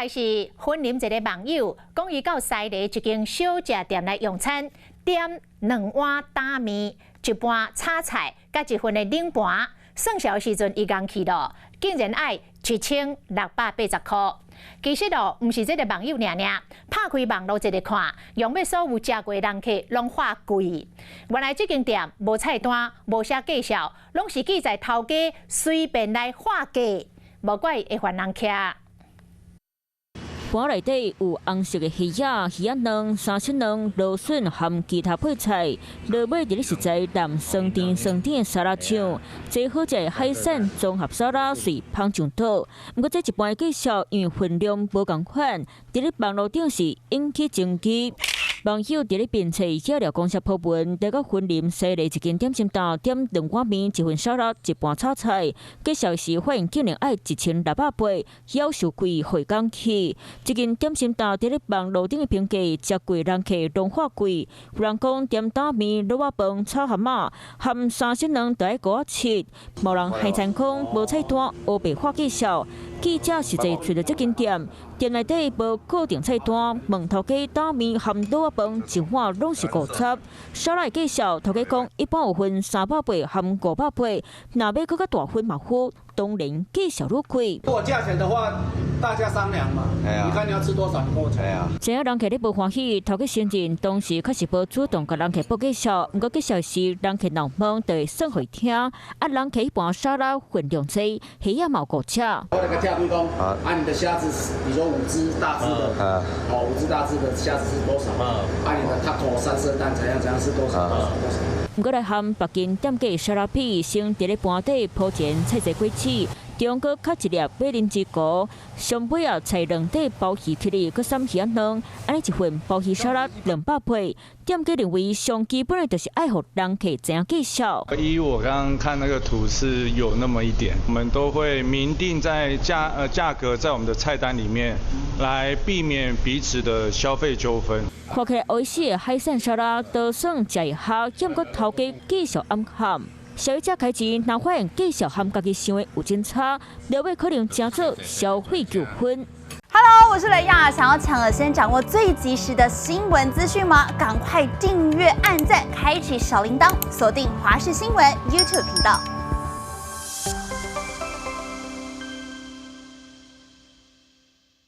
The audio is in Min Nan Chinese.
是雲林一个網友講，伊到西螺一間小食店來用餐，點兩碗擔麵、一盤炒菜，佮一份的冷盤。算數時陣伊講去咯，竟然愛1680箍。其實哦，毋是這个網友爾爾，拍開網路一个看，用欲所有食過人客攏喊貴。原來這間店無菜單，無寫介紹，攏是記載頭家隨便來喊價，無怪會予人徛。盤內底有紅色的魚仔、魚仔卵、三色卵、蘆筍含其他配菜，落尾佇咧實在淡酸甜酸甜的沙拉醬。這好食的海產綜合沙拉隨芳上桌。毋過這一般的介紹，因為份量無仝款，佇咧網路頂是引起爭議。網友佇咧評冊野寮公社 po 文，來到雲林西螺一間點心店，點兩碗麵、一份沙拉、一盤炒菜，介紹時發現竟然愛1680，夭壽貴，會講去。這間點心店佇咧網路頂的評價，食過人客攏喊貴。有人講點擔麵、滷仔飯、炒蚶仔，含三色卵都愛57。某人海餐講無菜單，烏白喊介紹。記者實際揣著這間店，店內底無固定菜單，問頭家擔麵含滷仔飯一碗攏是50。沙拉的介紹，頭家講一般有分380含580，若欲閣較大份嘛好，當然介紹愈貴。如果價錢的話，大家商量嘛。你看你要吃多少，你跟我講。知影人客咧無歡喜，頭家承認當時確實無主動共人客報介紹，毋過介紹時人客若問就會算予伊聽。啊，人客彼盤沙拉份量濟，魚仔嘛有五隻。我那個價比講，啊，你的蝦子，比如說五隻大隻的，哦，五隻大隻的蝦子是多少？啊，你的 taco 三色蛋怎樣怎樣是多少？多少多少？毋過來和別間店家沙拉比，先佇咧盤底鋪前菜濟果子，中閣較一粒馬鈴薯糊，上尾仔菜卵底鮑魚顆粒，閣捎魚仔卵，按呢一份鮑魚沙拉280。店家認為上基本的就是愛予人客知影介紹。依我剛剛看那個圖是有那麼一點，我們都會明定在價格在我們的菜單裡面，來避免彼此的消費糾紛。看起來美味的海產沙拉，都算食會合，毋過頭家繼續暗含。消費者開錢，若發現介紹和家己想的有真差，落尾可能成做消費糾紛。 Hello，我是雷亞，想要搶了先掌握最及時的新聞資訊嗎？趕快訂閱、按讚、開啟小鈴鐺，鎖定華視新聞 YouTube 頻道。